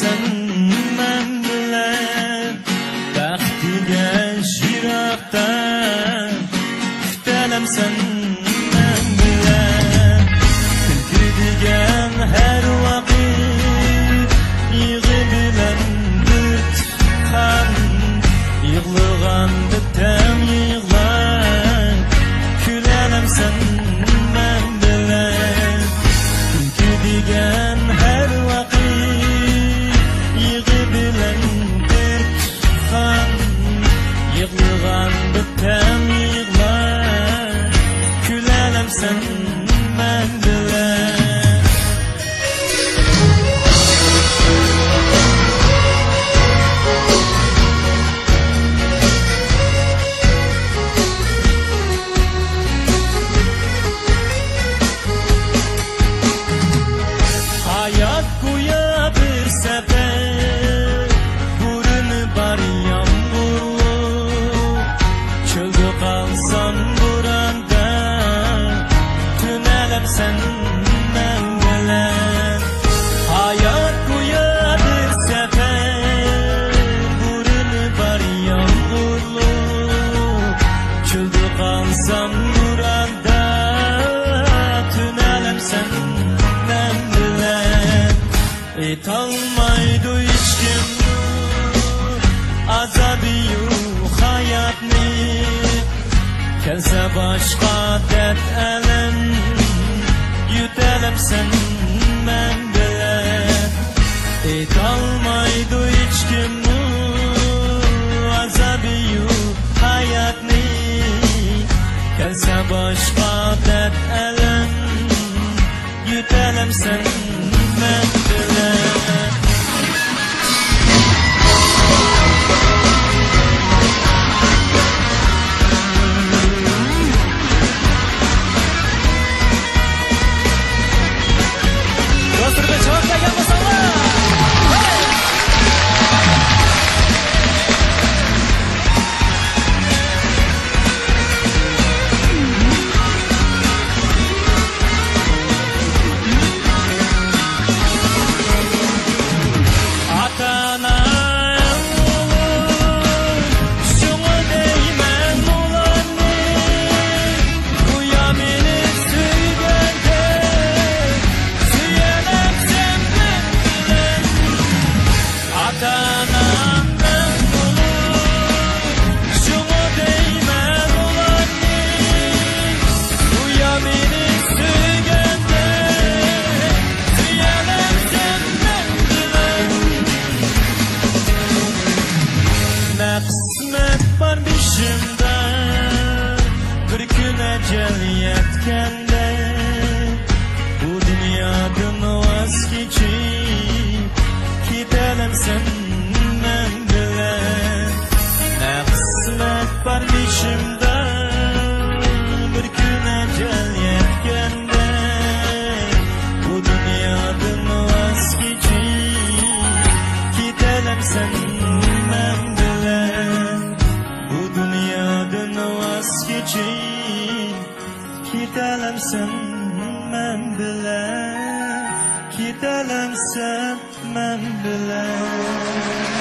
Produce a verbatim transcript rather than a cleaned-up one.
سەن مەن بىلەن بەخت دېگەن يىراقتا، كۈتەلەمسەن مەن بىلەن؟ كۈلكە دېگەن ھەر ۋاقىت يىغا بىلەن بىر تۇتقان، يىغلىغاندا تەڭ يىغلاپ، كۈلەلەمسەن مەن بىلەن؟ كۈلكە دېگەن ھەر ۋاقىت يىغا بىلەن بىر تۇتقان، يىغلىغاندا تەڭ يىغلاپ، كۈلەلەمسەن مەن بىلەن؟ ھايات گويا بىر سەپەر، بۇرۇنى بار يامغۇرلۇق، چۆلدە قالسام بوراندا، تۈنەلەمسەن مەن بىلەن؟ ھايات گويا بىر سەپەر، بۇرۇنى بار يامغۇرلۇق، چۆلدە قالسام بوراندا، تۈنەلەمسەن مەن بىلەن؟ ئېيتالمايدۇ ھېچكىم ئازابىيۇ ھاياتنى، كەلسە باشقا دەرد ئەلەم، يۆتەلەمسەن مەن بىلەن؟ ئېيتالمايدۇ ھېچكىم ئازابىيۇ ھاياتنى، كەلسە باشقا دەرد ئەلەم، يۆتەلەمسەن مەن بىلەن؟ دوستلىرىمىز چاۋاك بەرگەن بولساڭلار. ئاتا-ئانا ئەڭ ئۇلۇغ، شۇڭا دەيمەن ئۇلارنى، گويا مېنى سۆيگەندەك، سۆيەلەمسەن مەن بىلەن؟ ئاتا-ئانا ئەڭ ئۇلۇغ، شۇڭا دەيمەن ئۇلارنى، گويا مېنى سۆيگەندەك، سۆيەلەمسەن مەن بىلەن؟ نە قىسمەت بار بېشىمدا، بىر كۈن ئەجەل يەتكەندە، بۇ دۇنيادىن ۋاز كېچىپ، كېتەلەمسەن مەن بىلەن؟ نە قىسمەت بار بېشىمدا، بىر كۈن ئەجەل يەتكەندە، بۇ دۇنيادىن ۋاز كېچىپ، كېتەلەمسەن مەن بىلەن؟ بۇ دۇنيادىن ۋاز كېچىپ، كېتەلەمسەن مەن بىلەن؟ كېتەلەمسەن مەن بىلەن؟